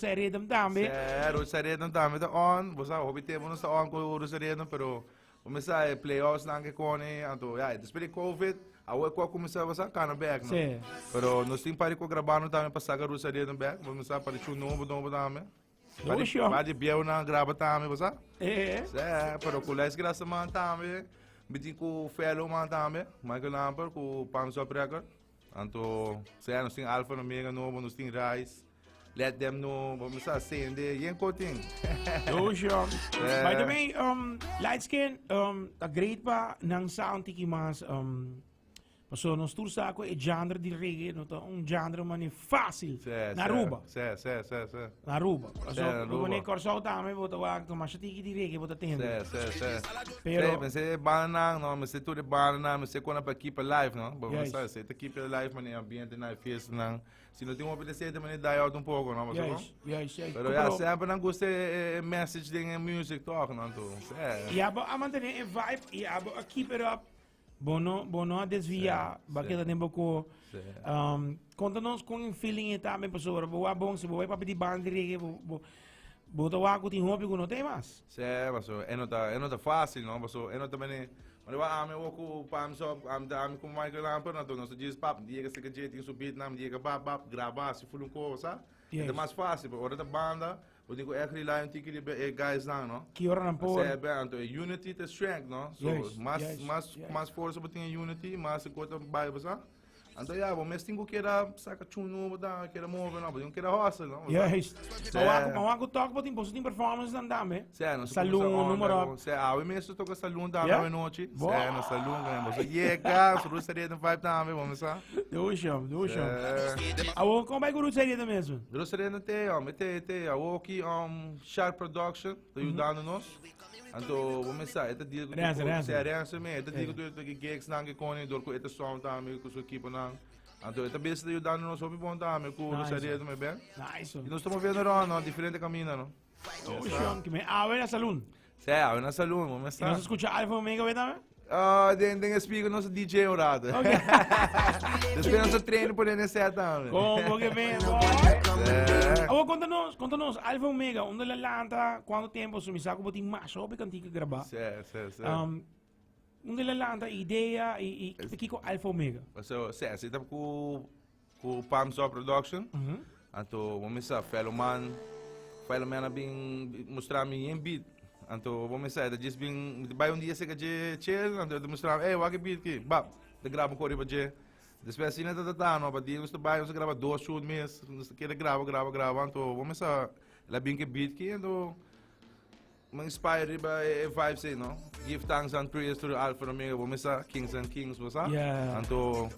Rhythm tambe. Sí, Roots Rhythm tambe ta on. Bo sa, hopi tempo nos ta on ku Roots Rhythm, pero kuminsá e playoffs nan ke kone, anto ya, despues di COVID, awor ku a kuminsá, bo sa, kana bek, no? Sí. Pero nos tin par di ku grabando tambe pa saka Roots Rhythm bek, bo sa, par di chu nobo nobo tambe. Par di, Dushi, par di bieu nan graba tambe, bo sa? Eh. Sí, pero ku Les Grasa man tambe, mi tin ku Fellow man tambe, Michael Lamper ku Palms Up Record. Anto, sea, nos tin Alfa en Omega nobo, nos tin Rise. Let them know, vamos a sende, yen kotin. Dushi. By the way, light skin, ta great pa nan sound tiki mas, paso nos tur sa ku e genre di reggae no ta un genre mane fácil na Aruba. Sí, sí, sí, sí. Na Aruba. Paso, Sí, na Aruba. bo Kòrsou tambe bo ta wak masha tiki di reggae bo ta tende. Sí, sí, sí. Pero Sí, pensé banda no, me sé tur de banda me sé kona pa keep alive, no? Bo Juist. sa, sé te keep alive mane ambiente na fiesta nan. Si no tin hopi de sete mane die out un poco, no? Bo Juist, juist, juist. Pero ja, semper nan gusta e, e message den e music toch, no? To, sí. Y abo a mantener e vibe y abo a keep it up. Bo no, bo no a desvia, Sí, ba sí. keda den boko. Sí. Conta nos con un feeling e tambe pasobra bo wa bon si bo bai papia di banda di reggae bo bo bo ta wak ku tin hopi ku no ta e mas. Sí, paso e no ta e no ta fácil, no? Paso e no ta mane mane wa ami wo ku Palms Up, ami ta ami ku Michael Lamper, anto nos ta djis pap, yega seka dje tin su beat nan, yega bap bap, graba asi full un cosa. E ta Yes. mas fácil, pero ora ta banda, bo tin ku echt rely un tiki riba e guys nan, no? Ki ora nan por. Así, be, anto e unity ta strength, no? So, mas mas mas forsa bo tin e unity, mas e kos ta bai, bo sa? Anto ya, bo mes tin ku keda saka chun nobo ta, keda move, no? Bo tin ku keda hustle, no? Bo sa? Juist. Sí. Ma wak ku tok bo tin, boso tin performance nan tambe. Sí, nos Saloon, kumsa noem maar onda op. ku- Sí, awe mes nos toka saloon tambe Ja? awe nochi. Bo. Sí, na saloon tambe. Boso yega, su Roots Rhythm Vibe tambe, bo mes sa. Dushi, hom, dushi, hom. Sí. Awor, kon bai ku Roots Rhythm mes? Roots Rhythm te, hom, te, te. Awor ki, Sharp Production ta yudando nos. Anto, bo mes sa, e ta deal ku Renzo, tur, Renzo. sí, Renzo me, e ta deal ku tur e gigs nan ke kone, dor ku e ta sound tambe ku su ekipo nan. Anto, e ta bes ta yudando nos hopi bon tambe ku Nice. Roots Rhythm, ben. Nice. I nos ta moviendo rond, no, diferente camino, no. Ocean, que me awe na saloon. Sí, awe na saloon, bo mes Y nos sa. escucha Alfa Omega we tambe? Ah, den, den speaker nos DJ un rato. Okay. Después nos train pone en set tambe. Como que me boy? Sí. Awo, contanos, contanos, Alfa Omega, unda la lanta, cuánto tempo, su misa como tin mas hopi cantica graba. Sí, sí, sí. Unda la lanta idea y kiko Alfa Omega? So, sí, así ta ku Ku Palms Up Production. Anto bo mesa fellow man, fellow man a bin mustra mi yen beat. Anto bo mesa e ta djis bin bai un dia seka dje chill, anto e ta mustra mi, ey wak e beat ki, bap, ta graba un ko riba dje. Despues asina ta ta no, pa dia nos ta bai nos ta graba dos shoot mes, nos ta keda graba graba graba, anto bo mesa el a bin ku e beat ki, anto mi inspire riba e vibes ey no. Give thanks and praise to the Alpha and Omega, bo mesa kings and kings, bo sa? Anto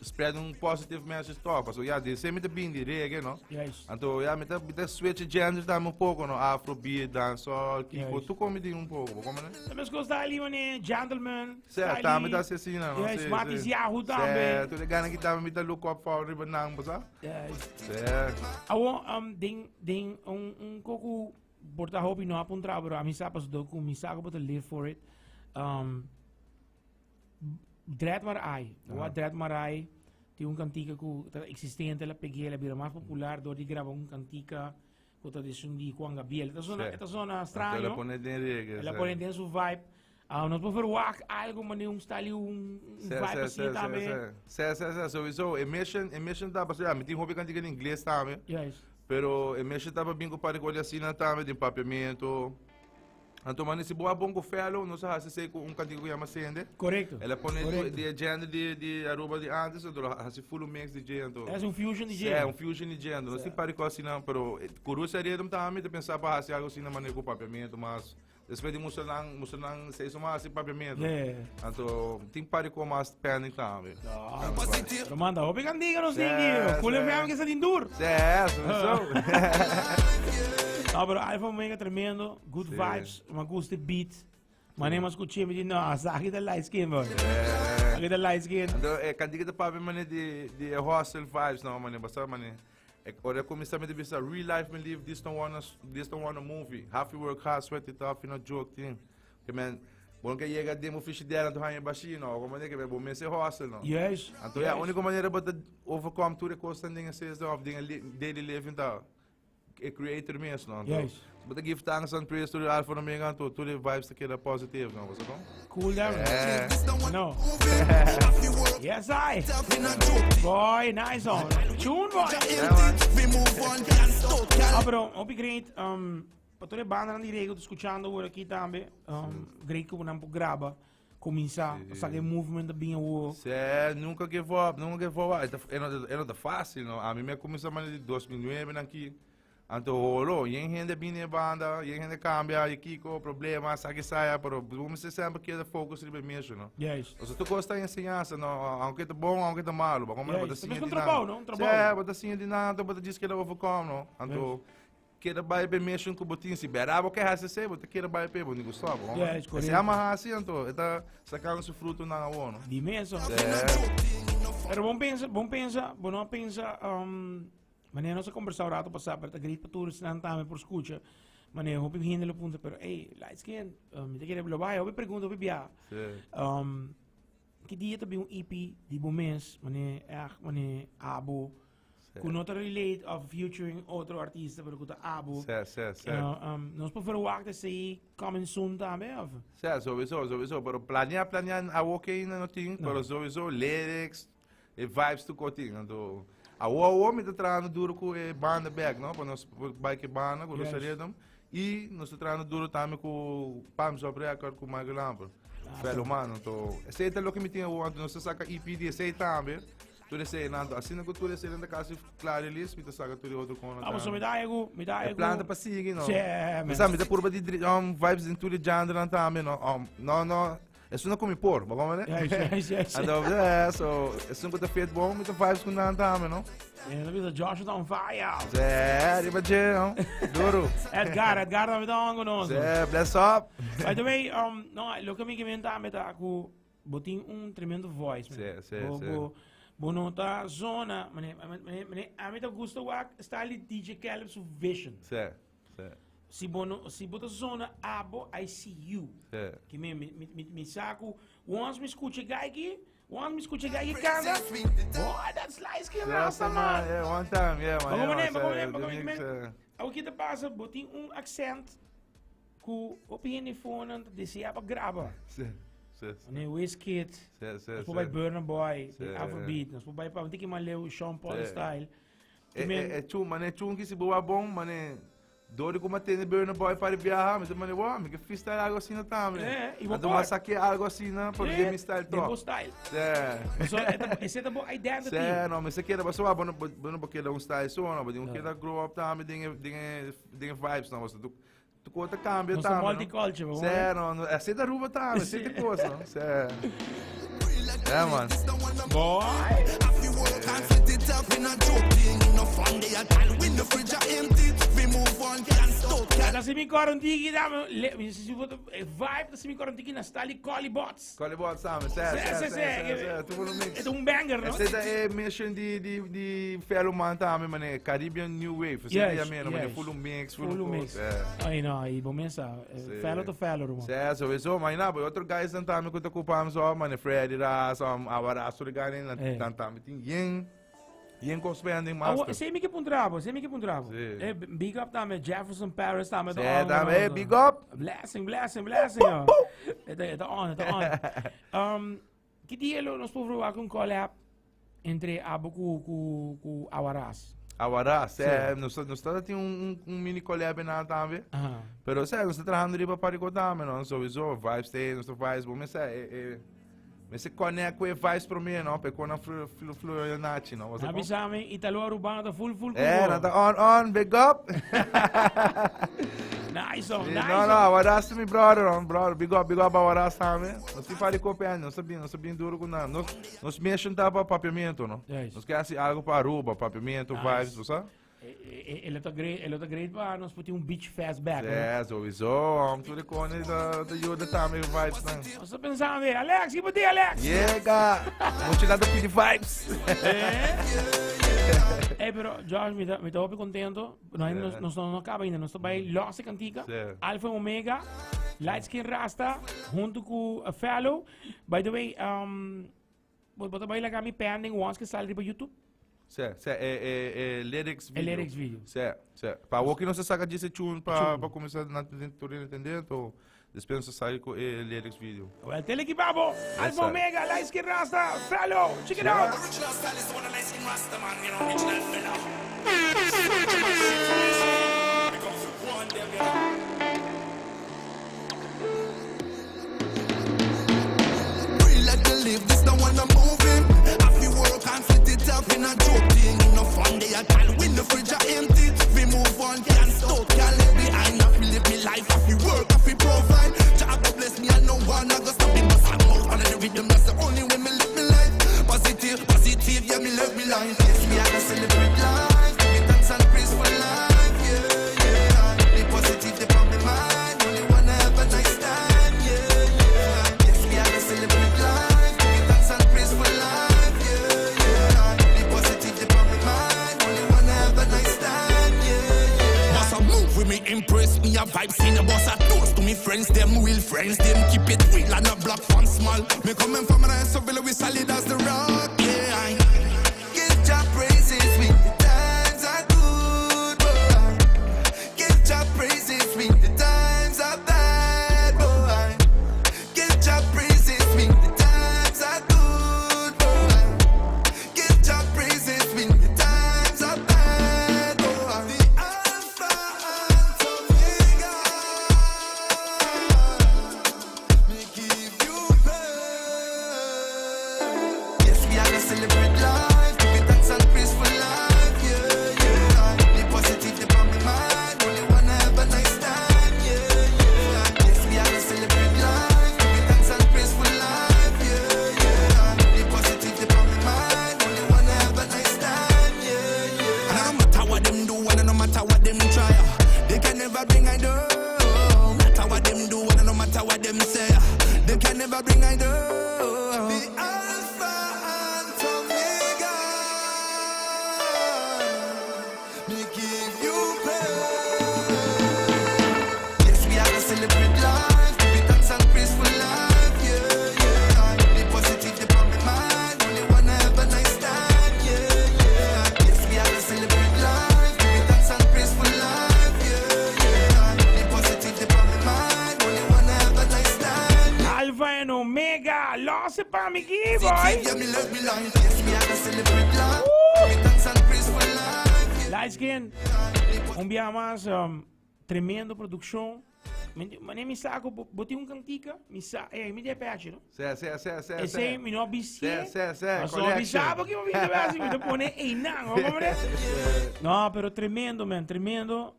spread un positive message toch. Paso ja, di mi ta bin di reggae, no? Juist. Anto ja, mi ta, mi ta switch genre tambe un poco, no? Afrobeat, dancehall, kiko, Juist. tu come di un poco, bo come ne? Ta mescos style, meneer, gentleman. Sì, tambe ta asesina, no? Juist, Sì, Matis sì. Yahoo tambe. Sì, tu le gana ki tambe mi ta look up for riba nang, bo sa? Juist. Sì. Awo, den, den un, un koku por ta hopi no a puntra, pero a mi sa paso do ku mi sa ku bo ta live for it. Dread Marai. Wa Dread Marai tin un kantika ku ta eksistente, la peg'é, la bira mas popular dor di graba un kantika ku ta desun di Juan Gabriel. E ta sona, e ta sona straño. El a pone den reggae. El a pone den su vibe. Ah, nos por verwacht algo manera un style, un vibe así tambe. Sí, sí, sí, sowieso. E mission, e mission ta, pasobra ya, mi tin hopi kantika in ingles tambe. Juist. Pero e mission ta pa bin ku par di kos asina tambe, den papiamento. Anto mane si bo a bon ku fellow, nos a hasi esei ku un kantika ku yama Sende. Korekto. El a pone Korekto. di e genre di di Aruba di antes, anto el a hasi full un mix di dje anto. Es un fusion di dje. Sí, un fusion di dje anto. Nos tin par di kos asina, pero ku Rusia Rhythm tambe ta pensa pa hasi algo asina mane ku papiamentu mas. Despues di mustra nan, mustra nan esei so mas hasi papiamentu. Yeah. Anto tin par di kos mas pending tambe. No, pero manda hopi kantika nos tin Sí, ki. Cool sí. FM ke sa tin dur. Sí, sowieso. No, pero Alfa Omega tremendo, good Sí. vibes, me gusta e beat. Mane mas escuché, me di, no, aki ta light skin, boy. Eh. Aki ta light skin. Anto, e kantika ta papia mane di, di e hustle vibes, no, mane, basta mane. E ora kuminsá mi ta bisa, real life me live, this no wanna, this no wanna movie. Half you work hard, sweat it off, you no joke thing. Ke men, bo no ke yega den bo frigidaire anto haña bashí, no. Como manera ke men, bo mester hustle, no. Juist. Anto, ja, juist. úniko manera bo ta overcome tur e kosnan den e season of den e daily living ta. e creator mes, no? Anto, Juist. Bo ta give thanks and praise to the Alpha and Omega, anto tur e vibes ta keda positive, no? Bo sa kon? Cool down. No. Yes, I. Boy, nice one. Tune, boy. Ah, pero, hopi great. Pa tur e bandanan di reggae ku ta skuchando awor aki tambe, great ku nan por graba, kuminsá, sa ku e movement ta bin awor. Sí, nunca give up, nunca give up. E no ta fácil, no. Ami mi a kuminsá manera di 2009 nan aki. Anto holo, yen hende bini e banda, yen hende cambia, y kiko, problema, saki saya, pero bo mester semper keda focus riba e mission, no? Pasobra tur cos ta enseñansa, no? Aunke ta bon, aunke ta malo, bo ta siña di un nan. trabou, no? Un trabou. Sí, bo ta siña di nan, anto bo ta djis keda overcome, no? Anto, keda bai pa e mission ku bo tin. Si berdad bo ke hasi esei, bo ta keda bai p'e, bo ni ku stop, bo. Juist, Esei correcto. ama hasi, anto e ta sacando su frutonan awor, no? Di mes, no? Sí. Pero bon pensa, bon pensa, bo no a pensa, Manera nos a kombersá un rato pasá, pero ta great pa tur esnan tambe por skucha. Manera hopi hende lo puntra, pero ey, light skin, mi ta kere lo bai, hopi pregunta, hopi bia. Ki dia ta bin un EP di bo mes, manera echt, manera abo, ku no ta relate of featuring otro artista, pero ku ta abo. Sí, sí, sí. Nos por verwacht esei coming soon tambe, of? Sí, sowieso, sowieso, pero planea, planea awo ke ainda no tin, pero sowieso lyrics, E vibes tu kotin. Anto, awo awo mi ta trahando duro ku e banda bek, no? Pa nos por bai ku e banda, ku Rosa Rhythm. I nos ta trahando duro tambe ku Palms Up Record, ku Michael Lamper. Fellow man, anto, esei ta loke mi tin awo. Anto nos ta saka EP di esei tambe. Tur esei nan, anto asina ku tur esei nan ta kasi kla release, mi ta saka tur e otro konan Ah, tambe. mi da egu, mi da E egu. plan ta pa sigui, no? Sí, man. Mi sa, mi ta purba di vibes den tur e genrenan tambe, no? No, no. Esun no come por, bo come Ja, ja, ja, ja. Anto, eh, so, esun ku ta fit bon, mi ta vibes ku nan tambe, no? En dan bisa Josh is on fire. Zé, riba dje, no? Duro. Edgar, Edgar tambe ta on ku nos. Zé, bless up. By the way, no, loke mi ke men tambe ta ku bo tin un tremendo voice, man. Sí, sí, Bo, sí. bo, bo no ta zona, mane, mane, mane, a mi ta gusta wak style di DJ Caleb su vision. Sí. Sí. Si bo no, si bo ta zona abo, I see you. Sí. Ki mi, mi, mi, mi, mi sa ku, once mi skucha guy ki, once mi skucha guy ki kanta, boy, that's light skin rasta, man. Yeah, one time, yeah, man. Bako yeah, mané, man, bako sí, mané, bako the mané. mix, eh. Awo ki ta pasa, bo tin un accent ku hopi hende fonan ta desea pa graba. Sí, sí, sí. Mané Wizkid, Sí, sí, nos por sí. bai Burna Boy, Sí. Afrobeat, nos por bai pa un tiki mas leu, Sean Paul Sí. style. E, e, e chun, mane chun ki si bo wa bon, mane dori ku matene Burna Boy pari biaha, mi ta mane wa, mi ke freestyle algo asina tambe. Eh, y bo Anto por. ma saque algo asina, por Eh, de mi style De top. bo style. Sí. So, ese ta bo identity. Sí, no, mi se queda, paso wa, bo no, bo no keda un style so, no, bo tin keda grow up tambe den den den vibes, no, paso tu tu kota cambia Nos ta tambe. no. multiculture, bo. Sí, no, no, así ta Aruba tambe, así ta cosa, no. Sí. Yeah, man. Boy. Ta si mi cor un tiki dame, le, mi si si vibe ta si mi cor un tiki na style Collie Bots. Collie Bots tambe, sí, Sí, sí, sí, sí, sí. sí, sí, tu por un mix. E ta un banger, no? Ese ta e mission di, di, di fellow man tambe, mane, Caribbean New Wave. Ese Yes, ta yameno, mane, yes. full un mix, full Full un un cos, mix. eh. Ay, no, y bo mesa, Sí. fellow to fellow, ruman. Sí, sowieso, maar na, boy, otro guys dan tambe ku ta ocupa so, mane, Freddy Ras, Awara Surigani, dan, Eh. dan tambe tin yen, yen cos pending, Awo, master. sei mi ke puntrabo, sei mi ke puntrabo. Sí. Eh, big up tambe, Jefferson Paris tambe. Sí, tambe, eh, big up. Blessing, blessing, blessing. oh. Eta, eta on, eta on. Ki dia lo nos por verwacht un collab entre abo ku Awaras? Awaras, Sí. eh, nos ta tin un mini collab na tambe. Pero, sí, nos ta trahando riba pa rico tambe, no? Sowieso, vibes te, nos ta vibes, bo mesa, me se connect ku e vibes pro mi, no? Pe kona flu, flu, flu, nachi, no? Wasa kon? Avisame, Italo Arubano ta full, full Eh, ku na ta on, on, big up. Nice one, Sí, nice no, no, one. Awaras mi brother, no, brother, big up, big up Awaras tambe. Nos tin pari kope nos ta bien, nos ta bien duro ku nan. Nos mission ta pa papiamento, no? Juist. Nos ke hasi algo pa Aruba, papiamento, Nice. vibes, bo sa? El ta great, el ta great pa nos put un beach fest back. no? Sí, sowieso, om tur de kone ta yuda tambe vibes nan. Nos ta pensando, Alex, ki poti Alex? Yega! Mucho lado pidi vibes. Eh? Hey, pero Josh, mi ta hopi contento. No, nos no acaba ainda. Nos ta bai Lost e Cantica, Sí. Alpha y Omega, Light Skin Rasta, junto cu a Fellow. By the way, bo ta bai laga mi pending once que sali riba YouTube? Se, se, e, e, e lyrics video. E lyrics video. Se, se. Pa awo nos a saca djis e tune pa, pa cuminsa na tur entende, anto despues nos a sali cu e lyrics video. Well, tele ki babo. Alfa Omega, Light Skin Rasta, Fellow, check it out. Original style is the one of light skin Rasta man, you know, original fellow. We come for one them, you know. Real like to live, this the one I'm moving. I feel work and fit it up in a joke thing. No fun day at all when the fridge are empty. We move on, can't stop, can't leave behind. I feel live me life, I feel work, I feel provide. Jah go bless me and no one I go stop me. But I'm out on the rhythm, that's the only way me live me life. Positive, positive, yeah, me love me life. Yes, me I go celebrate life. Give it thanks and praise for life, yeah, yeah. Be positive, they on my mind. Only wanna have a nice time, yeah, yeah. Yes, me I go celebrate life. Give it thanks and praise for life, yeah, yeah. Be positive, they on my mind. Only wanna have a nice time, yeah, yeah. Boss a move with me, impress me, a vibe scene. A boss a toast to me friends, them real friends, them keep it real and a black fan small. Me coming from a so villa, we solid as the rock, yeah. Give Jah praises when the times are good, boy. Give Jah praises when the times are bad, boy. Give Jah praises when the times are good, boy. Give Jah praises when the times are bad, boy. The Alpha and Omega, me give you praise. Yes, we are gonna celebrate life. Give it thanks and praise for life, yeah, yeah. Be positive, they on my mind. Only wanna have a nice time, yeah, yeah. Yes, we are gonna celebrate life. Give it thanks and praise for life, yeah, yeah. Be positive, they on my mind. Only wanna have a nice time, yeah, yeah. And no matter what them do, and no matter what them try, they can never bring I down. Matter what them do, and no matter what them say, they can never bring I down. The Alpha and Omega, me give you praise. Yes, we are gonna celebrate life. Give it thanks and praise for life, yeah, yeah. Be positive, they on my mind. Only wanna have a nice time, yeah, yeah. Yes, we are gonna celebrate life. Give it thanks and praise for life, yeah, yeah. Be positive, they on my mind. Only wanna have a nice time. Alpha and Omega, los pa mi ki, boy. Yeah, me love me life. Yes, we are gonna celebrate life. Give it thanks and praise for life, yeah. Light skin, un bia mas, tremendo produccion. Mane mi sa cu bo tin un cantica, mi sa, eh, mi DPH, no? Se, se, se, se, Esey se. mi no bisi. Se, se, se, Ma so bisa collection. bo ki bo bisi basi, mi ta pone einan, hoor, como ne? No, pero tremendo, man, tremendo.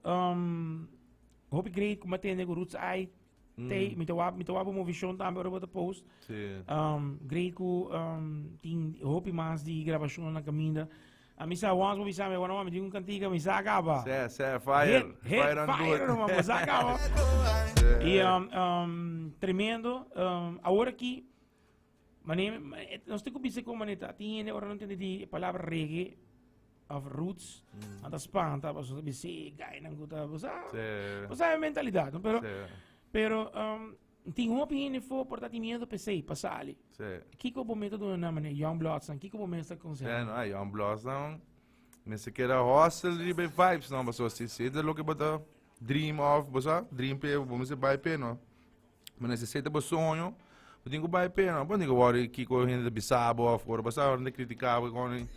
Hopi great cu matende cu Roots Eye. Te, mi ta wap, mi ta wap un vision tambe ora bo ta post. Sí. Great cu tin hopi mas di grabacion na caminda. A mi sa once bo bisa mi, bueno, mi tin un cantica, mi sa caba. Se, se, fire. Hit, hit, fire on fire, good. ruman, bo sa caba. Se. Y tremendo. Awor aki, mane, nos tin cu bisa con maneta. Tin hende ora no ntende di e palabra reggae of roots, anta spanta, pasobra ta bisa, e gainan cu ta, bo sa, Se. bo sa e mentalidad, no? Pero, Se. pero, tin hopi hende fo por ta tin miedo p'esey, pa sali. Se. Kiko bo mester duna nan, mane, Young Bloods nan, kiko bo mester aconseha? Se, no, Young Bloods nan, mester keda hustle riba e vibes nan, pasobra si si ta loke bo ta dream of, bo sa, dream p'e, bo mester bai p'e, no. Bo necesita bo soño, bo tin ku bai p'e, no. Bo tin ku wòrdu kiko hende ta bisa bo òf ora bo sa ora nan ta kritika bo kon,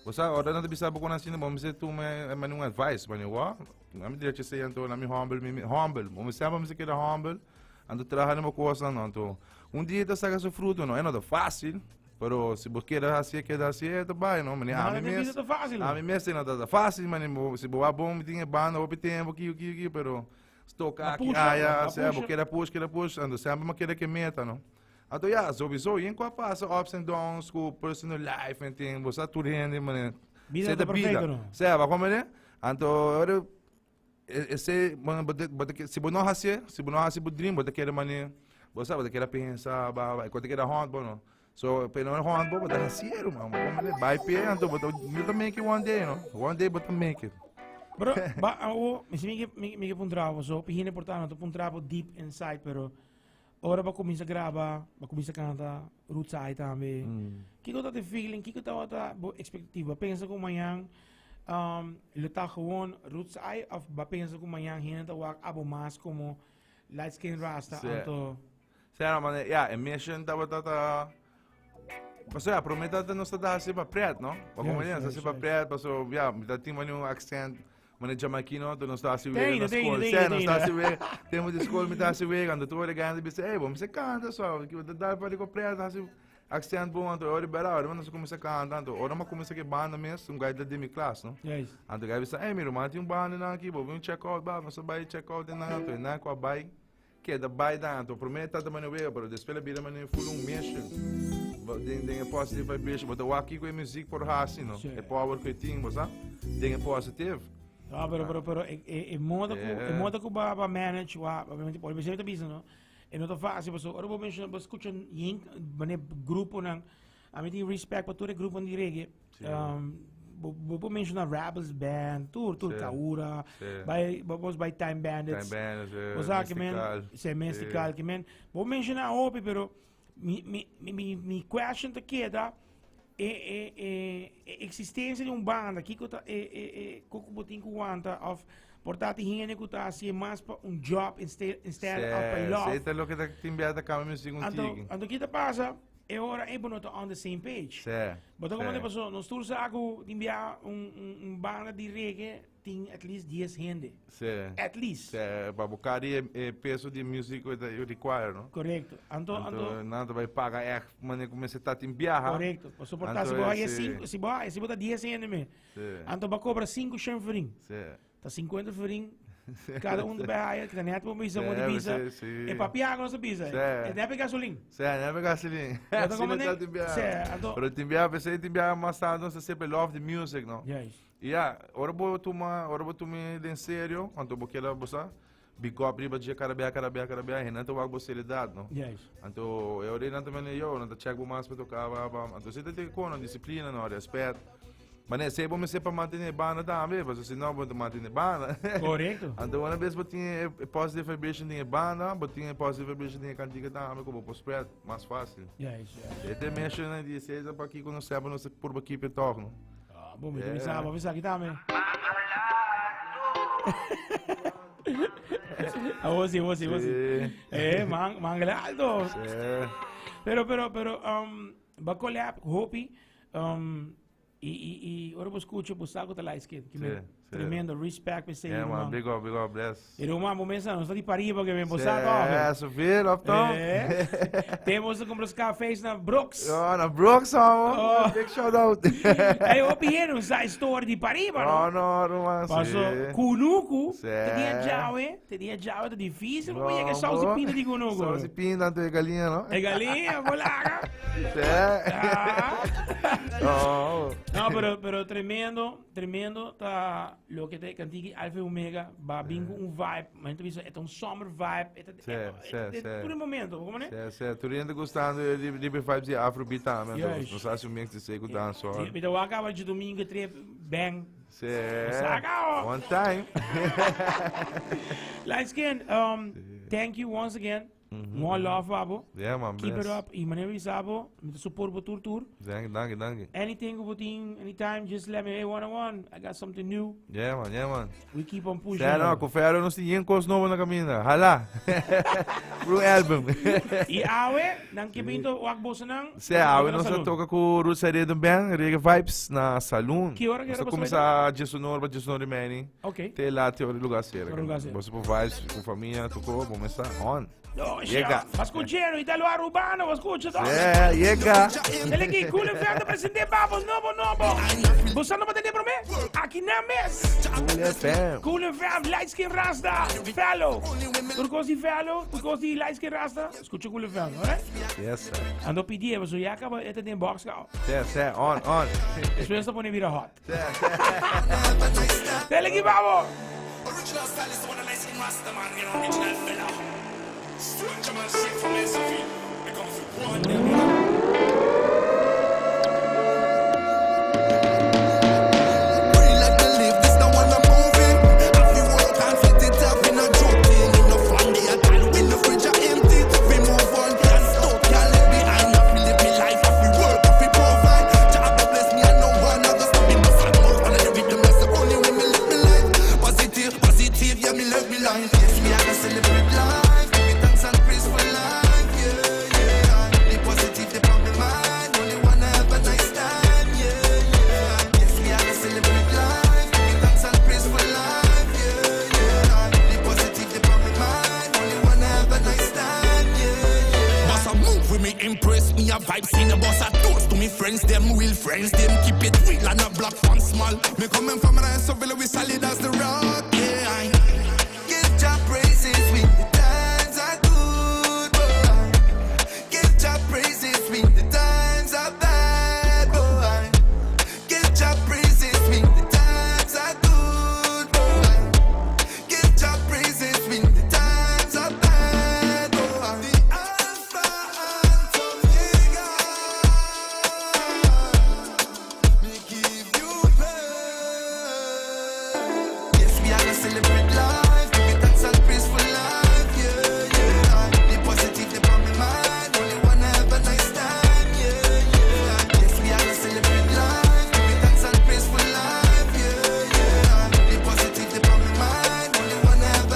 bo sa ora nan ta bisa bo kon asina bo mester tuma e mane un advice, mane wou, ami drecha esei anto ami humble mi humble, bo mester semper keda humble. Anto traha na bo kosnan no. Anto un dia e ta saka su fruto no. E no ta fácil, pero si bo keda hasié, keda hasié, e ta bai no. Mane Nada ami den mes, bida ta fácil, no. ami mes e no ta fácil, mane bo si bo wak bon mi tin e banda hopi tempo kiu kiu kiu, pero stoka A aki pusha, aya, a sea bo pusha. keda push, keda push, anto semper mi a keda ke meta no. Anto ya, sowieso, yen ku a pasa ups and downs ku personal life en tin, bo sa tur hende mane Bida se no ta ta bida. perfecto, no. Sea, bo a komprende? Anto ora Esei, bueno, bo bo ta si bo no hasié, si bo no hasi bo dream, bo ta keda mane, bo sa, bo ta keda pensa, ba, ba, e ku ta keda hònt bo, no. So, pe no hònt bo, bo ta hasié, ruman, bo komprende? Bai p'e, anto bo ta, bo ta make it one day, no. One day bo ta make it. Pero, ba, awo, mi si mi ke, mi, mi ke puntra bo, so, pihina por ta, no ta puntra bo deep inside, pero, Ora bo cuminsa graba, bo cuminsa canta Roots Eye tambe. Kiko ta te feeling? Kiko tabata bo expectativa? Pensa cu mañan um, lo ta gewoon Roots Eye of ba pensa cu mañan hende ta wak abo mas como Light Skin Rasta Sí. anto Sera man, ja, e mission tabata ta Paso ja, promé tata nos ta hasi pa pret, no? Pa como Juist, nos hasi juist, pa juist. pret, paso ja, mi ta tin mani un accent, mani jamaiquino, anto nos ta hasi wega Teina, na teina, school. teina, Sê, nos ta teina. hasi wega, tempo di school mi ta hasi wega, anto tur e gana bisa, ey, bo mi se canta so, ki bo ta dal pa rico pret, hasi accent bon, anto ora bera, ora nos cuminsa canta, anto ora mi cuminsa ke banda mes, un guy ta di mi klas, no? Juist. Anto guy bisa, ey, mi ruman tin un banda nan aki, bo bin check out, ba, nos a bai check out den nan, anto e nan ku a bai, Keda bai dan anto prome ta ta mane wega pero despues la bira mane full un mission den den e positive vibration bo ta wak kiko e music por hasi no e power ku e tin bo sa den e positive. No, pero pero pero e e e moda ku e moda ku ba ba manage wa obviamente por mi ta bisa no e no ta fácil paso ora bo menciona bo escucha yen mane gruponan ami tin respect pa tur e gruponan di reggae Bo bo por menciona Rebels Band, tur, tur, Sí. Kaura, Sí. bai, bo bos bai Time Bandits. Time Bandits, eh, Bo sa que men, Mystical. se Mystical, que men, bo menciona hopi, pero mi, mi, mi, mi, mi question te queda, e, e, e, e existencia di un banda, kiko ta, e, e, e, koko bo tin ku wanta, of por ta tin hende ku ta hasi mas pa un job instead, instead of pa Sí, love. sí, ta loke ta tin bia ta cambia music un Anto, tiki. anto kita pasa, e ora e bo no ta on the same page. Sí. Bo ta como sí. te pasó, nos tur sa ku tin bia un, un, un banda di reggae tin at least 10 hende. Sí. At least. Sí, pa bo carry e, e peso di music ku ta require, no? Correcto. Anto, anto, Anto, nan ta bai paga echt mane ku mester ta tin biaha. correcto. Pa soportar, Anto, si bo haya sí. 5, si bo, si bo ta 10 hende me. Sí. Anto ba cobra 5 shen florin. Sí. Ta 50 florin cada un ta haya, que net bo bisa, bo Sí, bisa. sí, sí. E papiago no se bisa. Sí. E nepe gasolin. Sí, nepe gasolin. Bo ta Sí, como no ta ne- tin biaha. Sí, anto- Pero tin biaha, pensei tin biaha mas tanto, nos ta sempre love the music, no? Juist. Y ja, ora bo tuma, ora bo tuma den serio, anto bo keda bo sa, big up riba dje cada bia, cada bia, cada bia, hende ta wak bo seriedad, no? Juist. Anto, e ora nan ta mene yo, nan ta check bo mas pa toca, ba, ba. Anto, si ta te kono, disciplina, no, respet. Ma ne, se bo mester pa mantene banda tambe, pasobra si no bo no ta mantene banda. Correcto. Anto, una bes bo tin e, e positive vibration den e banda, bo tin e positive vibration den e cantica tambe, ku bo por spread mas fácil. Juist, juist. E te mention di se ta pa kiko nos seba nos purba keep it toch, no? Ah, bom, mi bisa, bo bisa kita me. Ah, vos sí, vos sí, vos sí. Sí. Eh, man, man alto. Sí. Pero, pero, pero, um, ba collab, hopi, um, Y, y, y ora bo scucha bo sa cu ta light skin. Sí, sí. Tremendo, respect pe Yeah, man, big up, big up, bless. Y ruman, bo mesa, nos ta di pariba que ven, bo sa Yeah, toch. Sofia, love town. Eh. Temos de comprar os cafés na Brooks. Oh, na Brooks, oh. Oh. Big shout out. Hey, hopi hier, nos sa story di pariba, No, no? no, ruman, Paso, sí. kunuku, Sí. te dia jawe, te dia jawe, te difícil, no llega No, saus bo. e pinta di kunuku. Saus e pinta, anto e galinha, no? E galinha, bolaga. Sí. Ah. No. No, pero, pero tremendo, tremendo ta lo que te cantiki Alfa y Omega va bin con un vibe, maar gente bisa, het un summer vibe, het Sí, sí, sí. Tur momento, como ne? Sí, sí. Tur gente gustando di di vibes di Afrobeat tambe. Juist. Nos hace un mix di seco dancehall. Sí, mi ta waka de domingo trip bang. Sí. Saca, oh. One time. Light skin, um, thank you once again. More love, abo. Yeah, man. Keep it bless. up. Y manera abo, mi ta support bo tur tur. Dank je, dank je, dank je. Anything bo tin, anytime, just let me, hey, one on one. I got something new. Yeah, man, yeah, man. We keep on pushing. Sê, no, confere, nos tin cos nobo na caminda. Hala. Blue album. Y awe, nan ke binto wak boso nan. Sê, awe nos ta toca cu Roots Rhythm Band, Reggae Vibes, na Saloon. Ki ora que Nos era ta boso cuminsa 19 pa 19 y media. Ok. Te la te ora lugar sera. Ora lugar sera. Boso por vibes cu famia, tocó, bom está on. No, Llega. Va escuchando, Italo Arubano, va escucha. Yeah, llega. Dele aqui, Cool FM ta presente Babos Nobo Nobo. Você não vai entender pra mim? Aqui na mes. Cool FM. Cool FM, Light Skin Rasta, Fellow. Por causa de Fellow, por causa de Light Skin Rasta, escucha Cool FM, alright? Yes, sir. Ando pedir, você já acaba, este tem box, cara. Sê, sê, on, on. Después se pone vira hot. Sê, sê. Dele aqui, Babo. Original style is the one that light skin Rasta man, you know, original fella. Stranger man shit from Sophie. Because we want them. Free like the leaf, this the one I'm moving. I feel work and fit it up in a joke thing. In no fun, they a tell when the fridge are empty. We move me life. Yes, me I gonna celebrate life. Give it thanks and praise for life. Yeah. The positive they on my mind. Only wanna have a nice time. Yeah. Yes, me I gonna celebrate life. Give it thanks and praise for life. Yeah. The positive they on my mind. Only wanna have a nice time. Yeah. Boss a move with me impress me a vibe scene. The boss a toast to me friends, them real friends, them keep it real and a black fan small. Me coming from a so we solid as the rock.